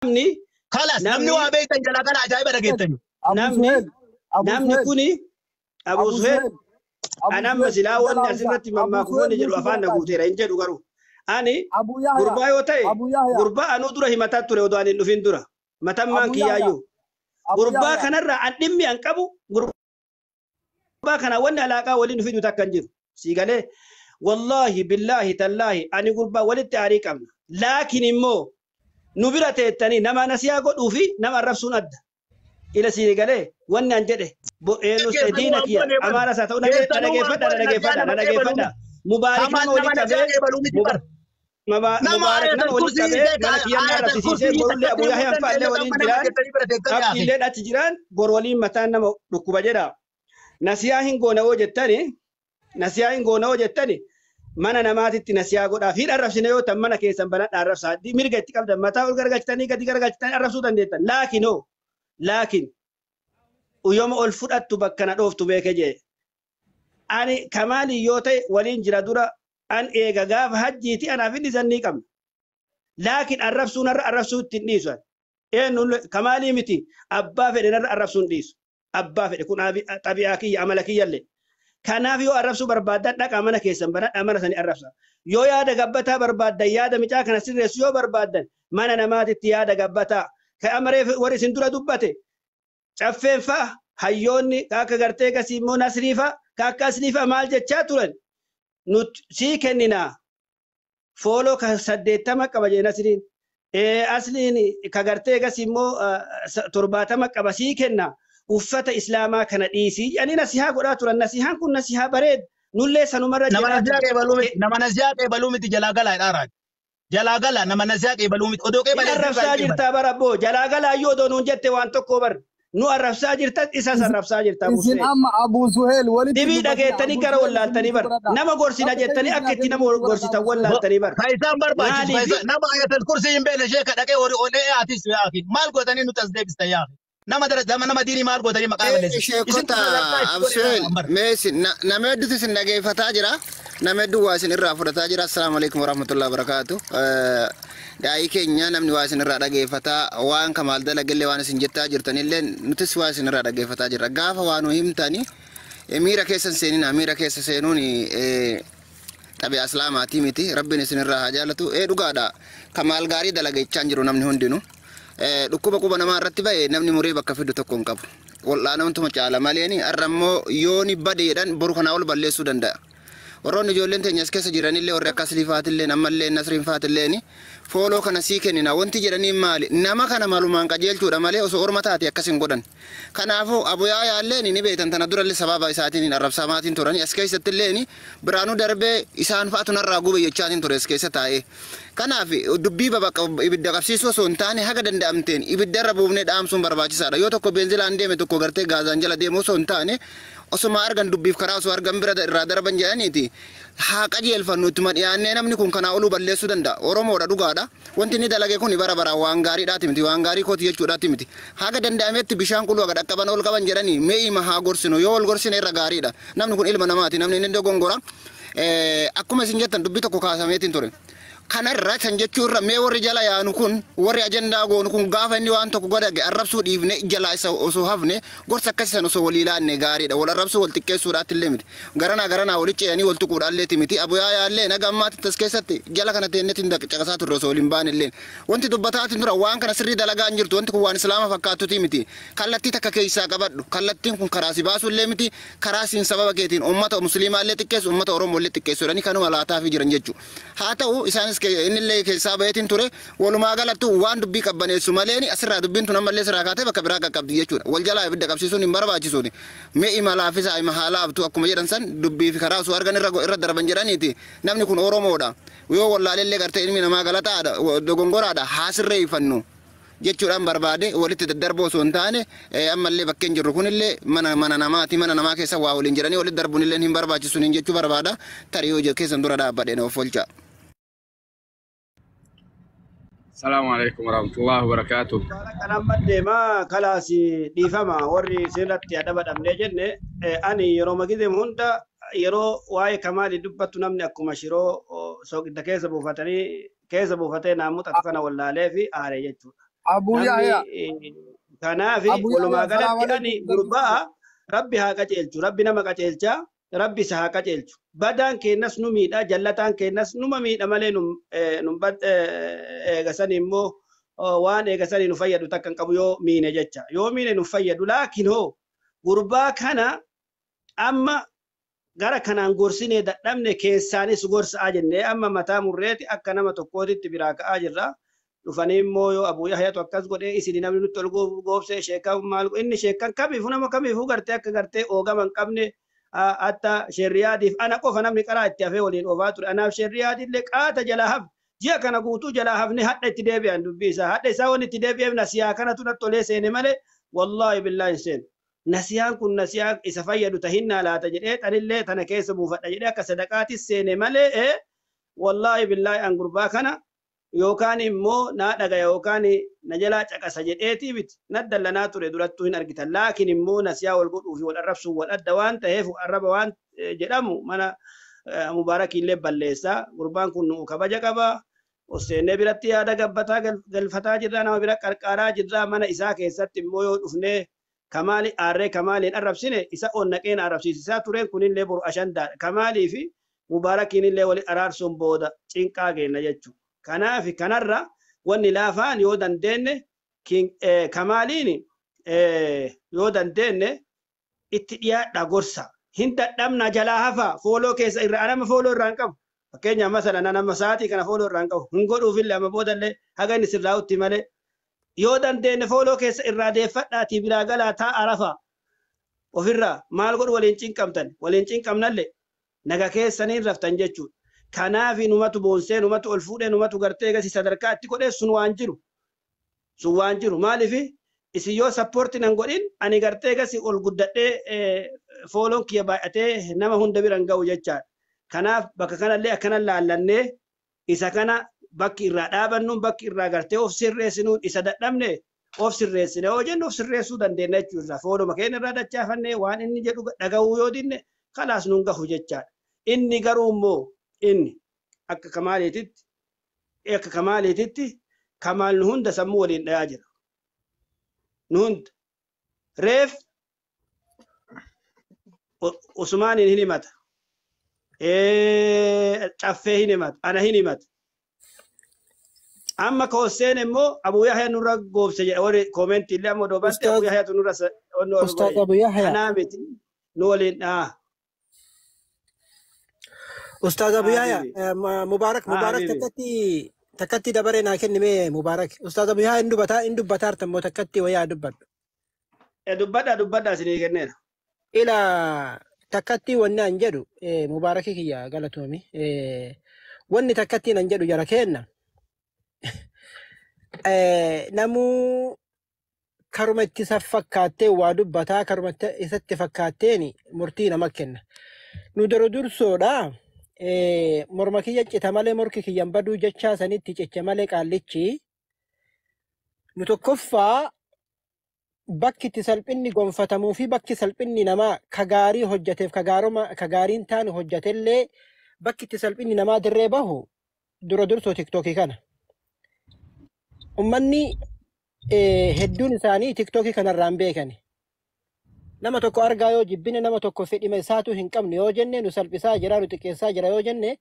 Namni Kalas namni waa beektan jalaa kana ajaa'iba dhageettani. Namni namni kuni Abu Suheel anamma silaa wanni asirratti mammaakufoonni jedhu afaan na guuteera hin jedhu garuu. Ani gurbaa yoo ta'e gurbaa anuu dura himataa ture odoo ani hin dhufin dura. Matammaan kiyyaayyuu. Gurbaa kanarraa an dhimmi an qabu gurbaa kana wanni alaaqaa waliin fidu takka hin jiru. Sii galee wallaahi billaahi tallaahi ani gurbaa walitti aarii qabna. Laakiin immoo nu bira teettanii nama nasiyaa godhuu fi nama arrabsuun adda. Ila sii galee wanni an jedhe eenyus ta'e diina kiyya amaaras haa ta'u na dhageeffadha na dhageeffadha na dhageeffadha. Mubaarik nama walitti qabee Mubaarak nama walitti qabee mana kiyyan arrabsiisee borullee Abuu Yahyaan fa'allee waliin jiraan abdiilleen achi jiraan bor waliin mataan nama dhukkuba jedha. Nasiyaa hin goona hoo jettani nasiyaa hin goona hoo jettani mana namaatitti nasiyaa godhaaf hin arrabsine yoo ta'an mana keessan banadha arrabsaa mirga itti qabdan mataa ol garagalchitanii gadi garagalchitanii arrabsuu dandeettan laakiin hoo laakiin yooma ol fudhattu bakka na dhooftu beeke jee ani kamaali yoo ta'e waliin jira dura an eega gaafa hajjiiti anaaf inni sannii qabna laakiin arrabsuun har'a arrabsuu ittiin dhiisu eenyu kamaalii miti abbaa fedhe narra arrabsuun dhiisu abbaa fedhe kun xabi'aa kiyya amala kiyyallee kanaaf yoo arrabsuu barbaaddan dhaqaa mana keessan banadhaa mana sanii arrabsa yoo yaada gabbataa barbaaddan yaada micaa kana sirreessu yoo barbaaddan mana namaatitti yaada gabbataa ka amaree warri isin dura dubbate caffeen fa'a hayyoonni ka akka gartee gasii immoo nasrii fa'a ka akka aslii fa'a maal jechaa turan nut sii kenninaa fooloo ka 80 qaba jee nasriin asliin ka gartee gasii immoo 70 qaba sii kenna uffata islaamaa kana dhiisii jedhanii nasihaa godhaa turan nasihaan kun nasihaa bareed nullee sanumarra Nama jedhaa nasiyaa turan. qeebaluu miti nama nasiyaa qeebaluu miti jalaa galaa jedhaa jalaa galaa nama nasiyaa qeebaluu miti odoo Hin qeebalee sirraa arrabsaa hin qeebalu. jirtaa bara abboo jalaa galaa iyyuu odoo nuun jette waan tokko bar nu arrabsaa jirta isas arrabsaa jirta Abu Isin Suheel. amma Abu Suheel walitti Dhibii dubbatina dhageettanii Abu gara Suheel wallaaltanii isinitti bar godhadha. nama gorsina Bakka jettanii isin akka itti nama isinitti godhadha gorsitan Abu Suheel. wallaaltanii bar. Ka isaan barbaachisu Maaliif nama ayatal kursii hin beekne sheeka dhaqee horii olee atis yaaki maal gootanii nuti as deebista yaaki nama dara nama diinii maal gootanii maqaa balleessu isin Sheekota sadarkaa itti godhe Absuheel bar. mee nama hedduutu isin dhageeffataa jira. Nama hedduu waa isin irraa fudhataa jira. Assalaamu alaikum warahmatullahi wabarakaatu. Daa'ii keenya namni waa isin irraa dhageeffataa waan kamaal dalagallee waan isin jettaa jirtanillee nutis waa isin irraa dhageeffataa jirra. Gaafa waa nu himtani miira keessa hin seenina. Miira keessa seenuun xabi'a islaamaatii miti. Rabbiin isin irraa haa jaalatu. Dhugaadha. Kamaal gaarii dalagachaa hin jiru namni hundinuu. Dhukkuba quba namaa irratti ba'e namni muree bakka fidu tokko hin qabu. Wal'aanamtuma caala maleeni har'a immoo yooni badeedhaan boru kanaa ol balleessuu danda'a. Warroonni ijoolleen teenya as keessa jiranillee warri akka Asliifaatillee ammallee Nasriinfaatilleen fooloo kana sii kennina wanti jedhanii maali nama kana malumaan qajeelchuudha malee osoo orma taate akkas hin godhan. Kanaafuu Abuyaa yaalleen ni beektan tana durallee sababa isaatiin arrabsamaatiin turani as keessattillee biraanuu darbee isaan fa'atu narraa gube jechaatiin ture as keessa taa'ee. Kanaaf dubbii babaqa ibidda qabsiisuu osoo hin taane haga danda'amteen ibiddarra buufnee dhaamsuun barbaachisaadha. Yoo tokko beenzilaan deeme tokko gartee gaazaan jala deemu osoo hin taane osuma argan dubbiif karaa osoo argan bira irraa darban jedhaniiti haa qajeelfannu ittuma dhiyaannee namni kun kanaa oluu balleessuu danda'a. Oromoodha dhugaadha. Wanti inni dalage kun bara baraan waan gaariidhaati miti waan gaarii kooti jechuudhaati miti. Haga danda'ametti bishaan quluu haga dhaqqaban ol qaban jedhanii mee ima haa gorsinu yoo ol gorsine irra gaariidha. Namni kun ilma namaati namni inni dogongora. Akkuma isin jettan dubbii tokko kaasameetiin ture. Kanarra kan jechuurra mee warri jala yaanu kun warri ajandaa goonu kun gaafa inni waan tokko godhage arrabsuu dhiifne jalaa isa osoo hafne gorsa akkasisan osoo walii laanne gaariidha. Wal arrabsuu wal xiqqeessuudhaatti illee miti. Garanaa garanaa walitti ce'anii wal tuquudhaallee miti. Abuyaa yaallee naga ammaatti tas keessatti jala kana teennetti caqasaa turre osoo waliin baane illee. Wanti dubbataatiin dura waan kana sirrii dalagaa hin jirtu wanti kun waan islaama fakkaatuti miti. Kallattii takka keessaa qabadhu. Kallattiin kun karaa si baasuu illee miti. Karaa siin sababa keetiin uummata musliimaa illee xiqqeessu uummata Oromoo illee xiqqeessuudhaani kanuma laataafii jiran jechuudha. Haa ta'u isaanis innillee keessaa baheetiin ture walumaa galattu waan dubbii qabbaneessu maleen asirraa dubbiin tun ammallee sirraa kaatee bakka biraa qaqqabdi jechuudha. Wal jalaa ibidda qabsiisuun hin barbaachisuuni. Mee ima laafisaa ima haa laaftu akkuma jedhan san dubbii fi karaa osoo argan irra darban jedhaniiti. Namni kun Oromoodha. Yoo wallaalellee gartee ilmi namaa galataadha dogongoraadha haa sirreeffannu jechuudhaan barbaade walitti daddarboo osoo hin taane ammallee bakkeen jirru kunillee mana mana namaati mana namaa keessa waa waliin jedhanii walitti darbuun illee hin barbaachisu hin jechuu barbaada. Tarii hojii keessan dura dhaabbadhee na of oolcha. Salaamu alaikum warahmatullahi wabarakatuh. Kan amma deemaa kalaas dhiifama warri sirratti adaba dhabnee jenne ani yeroo magizem hunda yeroo waa'ee kamaali dubbattu namni akkuma shiroo soqidda keessa buufatanii keessa buufatee naa muxatu kana wallaalee fi aaree jechuudha. Abuu Yahya. Namni kanaaf Abuu Yahya, walumaa salaamu galatti ani alaikum. Gurbaa Rabbi haa qajeelchu, Rabbi nama qajeelcha, Rabbi isa haa qajeelchu. Badaan keenyas nu miidha, jallataan keenyas numa miidha malee nun eegasanii immoo waan eegasanii nu fayyadu takka hin qabu yoo miine jecha. Yoo miine nu fayyadu, laakiin hoo gurbaa kana amma gara kanaan gorsinee dadhabne, keessaanis gorsaa jennee amma mataa murreeti akka nama tokkootitti biraa ka'aa jirra. Dhufanii immoo yoo Abuu Yahyaatu akkas godhee isin namni nutti ol goobsee sheekan maal inni sheekan kamiifuu nama kamiifuu gartee akka gartee oogama hin qabne, hatta sheerriyaadiif ana qofa namni qaraa itti hafee waliin oofaa ture. Anaaf sheerriyaadiillee qaata jalaa hafne, ji'a kana guutuu jalaa hafne. Hadha itti deebi'an dubbii isaa, hadha isaa wanni itti deebi'eef nasiyaa kanatu natti tolee seene malee, wallaahi billaahi hin seenu. Nasiyaan kun nasiyaa isa fayyadu tahinnaa laata jedhee xanillee tana keessa buufadha jedhee akka sadaqaatis seene malee, wallaahi billaahi an gurbaa kana yookaan immoo naa dhagaya yookaan na jalaa caqasa jedheetii miti. Naddallanaa ture durattuu hin argitan, laakiin immoo nasiyaa wal godhuu fi wal arrabsuun wal adda waan ta'eef, arraba waan jedhamu mana Mubaarakiillee balleessaa. Gurbaan kun nu kabaja qaba. Osseennee biratti yaada gabbataa galfataa jirra, nama bira qarqaaraa jirra. Mana isaa keessatti immoo yoo dhufnee Kamaali aarree Kamaaliin arrabsine, isa onnaqeen arrabsiisisaa tureen kunillee boru ashandaadha. Kamaalii fi Mubaarakiin illee wali araarsuun booda cinqaa geenna jechuudha. Kanaaf kanarra wanni laafaan yoo dandeenye Kamaaliin yoo dandeenye itti dhiyaadha, gorsa. Hin dadhabna, jalaa hafa follow keessa irra anama follow irraa hin qabu. Fakkeenyaaf masalan nama sa'aatii kana follow irraa hin qabu. Hin godhuufillee amma boodallee haga inni sirraa'utti malee. Yoo dandeenye follow keessa irraa deeffadhaatii biraa galaa taa'a, rafa. Ofirraa maal godhu, waliin cinqamtan, waliin cinqamnallee naga keessaniin raftan jechuudha. Kanaaf numatu boonsee, numatu ol fuudhee, numatu gartee gasi sadarkaa itti godhee. Sun waan jiru. Sun waan jiru. Maaliif isin yoo support nan godhin ani gartee gasi ol guddadhee follown kiyya baay'atee nama hunda bira hin ga'u jechaadha. Kanaaf bakka kanallee akkana laallannee isa kana bakki irraa dhaabannuun, bakki irraa gartee of sirreessinuun, isa dadhabne of sirreessine yoo jennu of sirreessuu dandeenya jechuudha. Followma keenya irraa dachaafannee waan inni jedhu dhaga'uu yoo dinne kalaas nuun gahu jechaadha. Inni garuu immoo inni akka Kamaaliititti Kamaal nu hunda sammuu waliin dhayaa jira. Nu hunda reef Usmaaniin hin himata. Caffee hin himata. Ana hin himata. Amma koosseen immoo Abuu Yahya nurra goobse jedha, warri comment illee amma duubatti Abuu Yahyaatu nurra Ustaaz Abu Yahya. Kanaa miti, nu waliin dhaa. Ustaaz Abu Yahya, Mubarak, Mubarak, takkatti dabaree naa kennime, Mubarak. Ustaaz Abu Yahya hin dubbataa artammoo takkatti wayaa dubbadhu. Dubbadhaa, dubbadhaa, isinii kenneera. Ila takkatti wanni an jedhu, Mubarakii kiyya, galatoomi. Wanni takkatti an jedhu, jara kenna. Namuu karuma itti isa fakkaattee waa dubbataa, karuma isatti fakkaatteen murtii nama kenna. Nu dura dursoodha. Morma kiyya cita malee morki kiyyan baduu jechaa sanitti cicha malee qaallichi. Nu tokkoffaa bakki itti salphinni gonfatamuu fi bakki salphinni namaa ka gaarii hojjateef ka gaaroma ka gaariin taane hojjatellee bakki itti salphinni namaa dirree bahu dura dursoo TikTokii kana. Ummanni hedduun isaanii TikTokii kanarraan beekani. Nama tokko argaa yoo jibbine, nama tokko fedhima isaatu hin qabne yoo jenne, nu salphisaa jira, nu xiqqeessaa jira yoo jenne,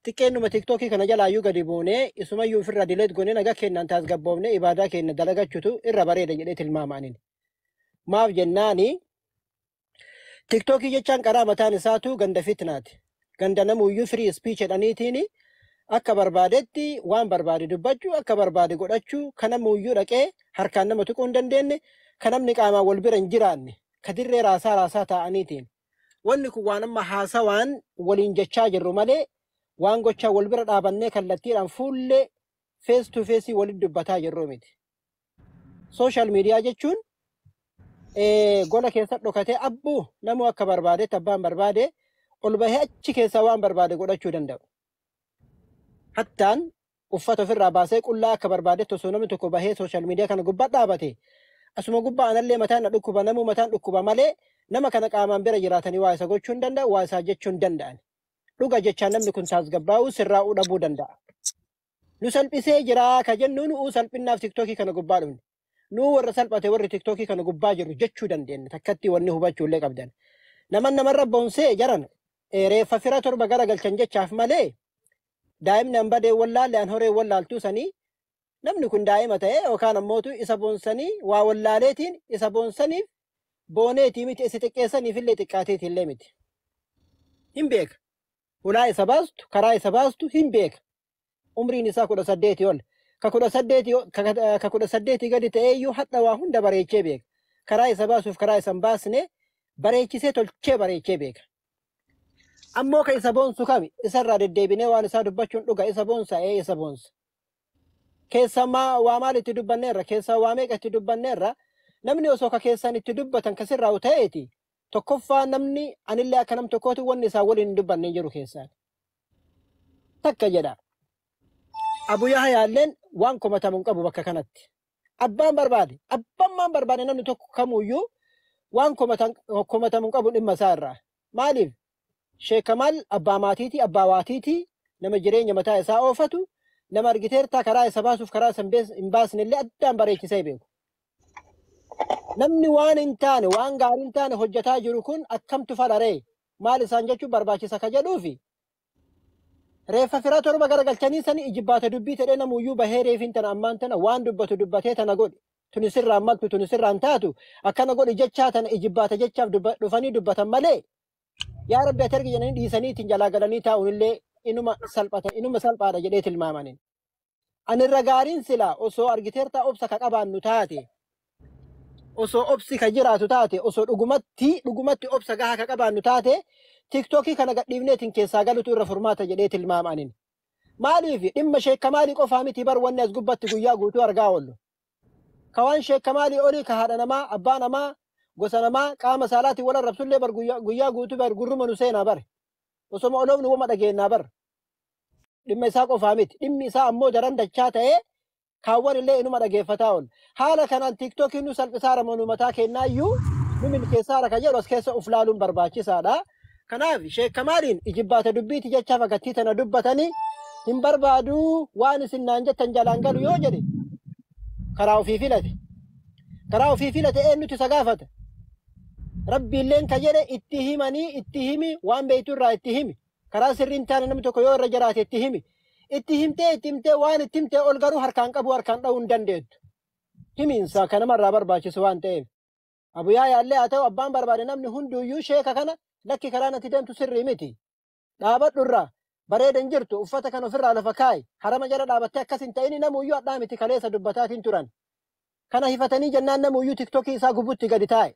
xiqqeennuma TikTokii kana jalaayyuu gadi buunee isumayyuu ofirraa delete goonee nagaa kennaan taasgabboofne ibaadaa keenya dalagachuutu irra bareeda jedhee tilmaama anin. Maaf jennaani, TikTokii jechaan karaa mataan isaatu ganda fitnaati. Ganda namuyyuu free speech jedhaniitiin akka barbaadetti waan barbaade dubbachuu, akka barbaade godhachuu, kan namuyyuu dhaqee harkaan nama tuquu hin dandeenye, kan namni qaamaan wal bira hin jiraanne, ka dirree raasaa raasaa taa'aniitiin. Wanni kun waan amma haasawaan waliin jechaa jirru malee waan gochaa wal bira dhaabannee kallattiidhaan fuullee face to face waliin dubbataa jirru miti. Social media jechuun gola keessa dhokatee abbuu namuu akka barbaadetti abbaan barbaade ol bahee achi keessaa waan barbaade godhachuu danda'u. Hattaan uffata ofirraa baasee qullaa akka barbaadetti osoo namni tokko bahee social media kana gubbaa dhaabate, asuma gubbaa anallee mataan na dhukkuba, namuu mataan dhukkuba malee nama kana qaamaan bira jiraatanii waa isa gochuu hin danda'u, waa isaa jechuu hin danda'an. Dhuga jechaan namni kun tasgabbaa'uu sirraa'uu dhabuu danda'a. Nu salphisee jira ka jennu nu salphinnaaf tiktookii kana gubbaa dhufne. Nu warra salphate warri tiktookii kana gubbaa jiru jechuu dandeenya. Takkatti wanni hubachuu illee qabdan. Naman namarra boonsee jaran reeffa fira torba garagalchan jechaaf malee daa'imni an badee wallaalle an horee wallaaltuu sanii namni kun daa'ima ta'e yookaan ammootu isa boonsanii waa wallaaleetiin isa boonsaniif booneetii miti isa xiqqeessaniif illee xiqqaateetii illee miti. Hin beeka. Hulaa isa baastu karaa isa baastu hin beeka. Umriin isaa 18 ol. Ka 18 gadi ta'eeyyuu hadha waa hunda bareechee beeka. Karaa isa baasuuf karaa isa hin baasne bareechisee tolchee bareechee beeka. Ammoo ka isa boonsu kami isarraa deddeebinee waan isaa dubbachuun dhuga isa boonsa ee isa boonsa. Keessaa waa maal itti dubbanneerra keessaa waa meeqa itti dubbanneerra namni osoo ka keessaan itti dubbatan kasirraa ta'eeti tokkoffaa namni anillee akka nam tokkootu wanni isaa waliin hin dubbanne hin jiru keessaan. Takka jedha. Abu Yahyaalleen waan komatamu hin qabu bakka kanatti. Abbaan barbaade abbaan maan barbaade namni tokko kamuyyuu waan komatamu hin qabu dhimma isaa irraa. Maaliif? Sheek Kamaal abbaa maatiiti abbaa waatiiti nama jireenya mataa isaa oofatu nama argiteertaa karaa isa baasuuf karaa isa hin baasne illee addaan bareechisee beeku. Namni waan hin taane waan gaarii hin taane hojjetaa jiru kun akkamtu falaree maal isaan jechuun barbaachisa ka jedhuufi reeffa fira torba garagalchanii sanii ijibbaata dubbii ta'ee namuyyuu bahee reefin tana ammaan tana waan dubbatu dubbatee tana godhi tuni sirraan maltu tuni sirraan taatu akkana godhi jechaa tana ijibbaata jechaaf dhufanii dubbatan malee yaa rabbi ati ergi jedhanii dhiisanii ittiin jalaa galanii taa'uun illee inuma salphata inuma salphaadha jedhee tilmaamaniin. Ani irra gaariin silaa osoo argiteertaa obsa ka qabaannu taate osoo obsi ka jiraatu taate osoo dhugumatti obsa gahaa ka qabaannu taate tiktookii kana gadhiifneetiin keessaa galutu irra furmaata jedhee tilmaamaniin. Maaliif dhimma Sheek Kamaalii qofaa miti bar wanni as gubbatti guyyaa guutuu argaa oollu. Ka waan Sheek Kamaalii olii ka haadha namaa abbaa namaa gosa namaa qaama saalaatiin wal arrabsullee bar guyyaa guutuu bar gurruma nu seenaa bar. Osoma oloofnu wama dhageennaa bar. Dhimma isaa qofaa miti. Dhimmi isaa ammoo daran dachaa ta'ee kaawwan illee inuma dhageeffataa oolu. Haala kanaan tiktookiin nu salphisaara nu mataa kennaayyuu nu milkeessaara ka jedhu as keessa uf laaluun barbaachisaadha. Kanaaf Sheek Kamaaliin ijibbaata dubbiiti jechaaf agattii tana dubbatanii hin barbaaduu waan isin naan jettan jalaan galu yoo jedhe karaa ofii filate. Karaa ofii filate eenyutu isa gaafata? Rabbiilleen ka jedhe itti himanii itti himi waan beektu irraa itti himi. Karaa sirriin taane namni tokko yoo irra jiraate itti himi. Itti himtee waan itti himtee ol garuu harkaan qabu harkaan dha'uu hin dandeettu. Himiinsa kan namarraa barbaachisu waan ta'eef. Abu Yahyaallee haa ta'u abbaan barbaade namni hunduyyuu sheeka kana lakki karaa natti deemtu sirrii miti. Dhaabadhu irraa bareeda hin jirtu uffata kan ofirraa lafa kaayi harama jala dhaabattee akkas hin ta'ini namuyyuu hadhaa miti kaleessa dubbataatiin turan. Kana hifatanii jennaan namuyyuu tiktookii isaa gubutti gadi taa'e.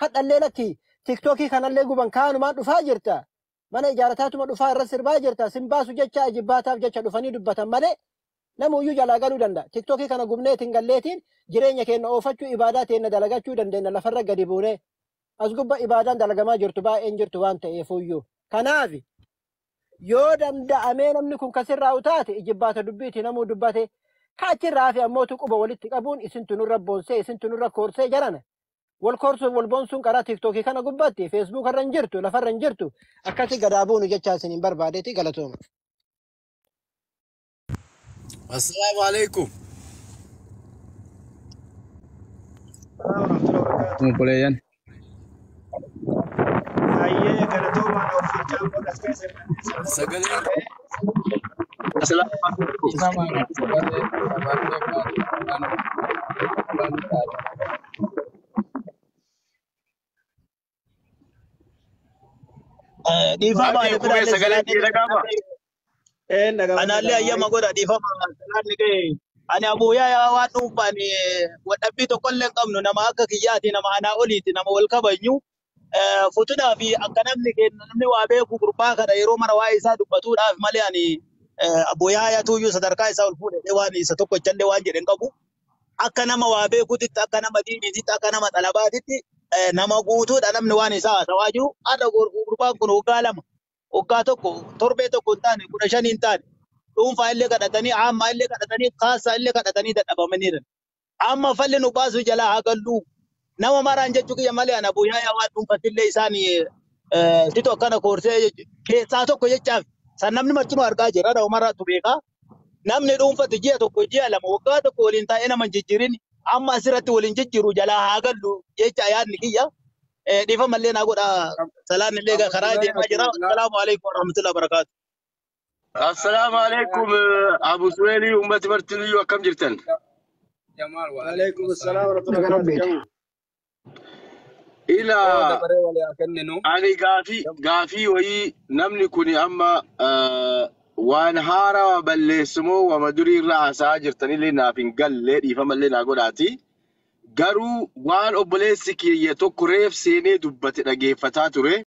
Hadhallee lakki tiktookii kanallee guban kaanumaan dhufaa jirta. Mana ijaarataatuma dhufaa irra sirbaa jirta. Simbaasu jecha ijibbaataaf jecha dhufanii dubbatan malee namuyyuu jalaa galuu danda'a. Tiktookii kana gubneetiin galleetiin jireenya keenya oofachuu ibaadaa teenya dalagachuu dandeenya lafarra gadi buunee. As gubba ibaadaan dalagamaa jirtu baay'een jirtu waan ta'eefuyyuu. Kanaaf yoo danda'amee namni kun kasirraa utaate ijibbaata dubbiiti namuu dubbate kaachirraa fi ammootu quba walitti qabuun isintu nurra boonsee isintu nurra koorsee jarana. Wal koorsuun wal boonsuun karaa tiktookii kana gubbatti feesbuuk irra hin jirtu lafarra hin jirtu akkasi gadaa buunu jechaa isin hin barbaadeeti galatooma. Assalaamu alaikum. Obboleeyyan. Baay'ee galatoomaa ofiichaa godhas keessa Sagalee Assalaamu alaikum. Dhiifama Ati ani qubee biraallee sagalee salaanni dhiira qaba. Een dhaga'ama Anallee ayyama godha dhiifama salaanni ga'e. Ani Abu Yahyaa waan dhuunfaan wadhabbii tokkollee hin qabnu nama akka kiyyaati nama anaa oliiti nama wal kabajnu. Futunaa fi akka namni keenya namni waa beeku gurbaa kana yeroo mara waa'ee isaa dubbatuudhaaf malee ani Abu Yahyaa tuyyuu sadarkaa isaa ol fuudhee waan isa tokkochallee waan jedhe hin qabu. Akka nama waa beekutitti akka nama diiniititti akka nama xalabaatitti nama guutuudha namni waan isaa haasawaa jiru. Har'a gurbaan kun waggaa 2 waggaa 1 torbee 1 hin taane 15 hin taane dhuunfaa illee kadhatanii aammaa illee kadhatanii kaasaa illee kadhatanii dadhabamaniiru. Amma falli nu baasu jalaa haa gallu. Nama maraan jechuu kiyya malee ana Abu Yahyaa waan dhuunfattillee isaan situ akkana koorsee keessaa tokko jechaaf san namni martinuu argaa jira. Nama maraatu beekaa. Namni dhuunfatti ji'a tokko ji'a 2 waggaa tokko waliin taa'ee nama hin jijjiirin amma asirratti waliin jijjiiru jalaa haa gallu jecha yaadni kiyya. Dhiifama illee naa godha. Salaan illee karaa deemaa jira. Assalaamu alaikum warahmatullahi wabarakatuh. Assalaamu alaikum Abu Suheelii uummati martinuyyuu akkam jirtan? Jamaal wa Alaikum alaikum assalaam assalam. wa rahmatullahi Naga wa rabbiiti. barakatuh. Ila Oo dabaree walii haa kenninu. ani gaafii wayii namni kun amma waan haarawaa balleessumoo wama durii irra haasa'aa jirtanillee naaf hin galle dhiifamallee naa godhaati. Garuu waan obboleessi kiyya tokko reef seenee dubbate dhageeffataa ture.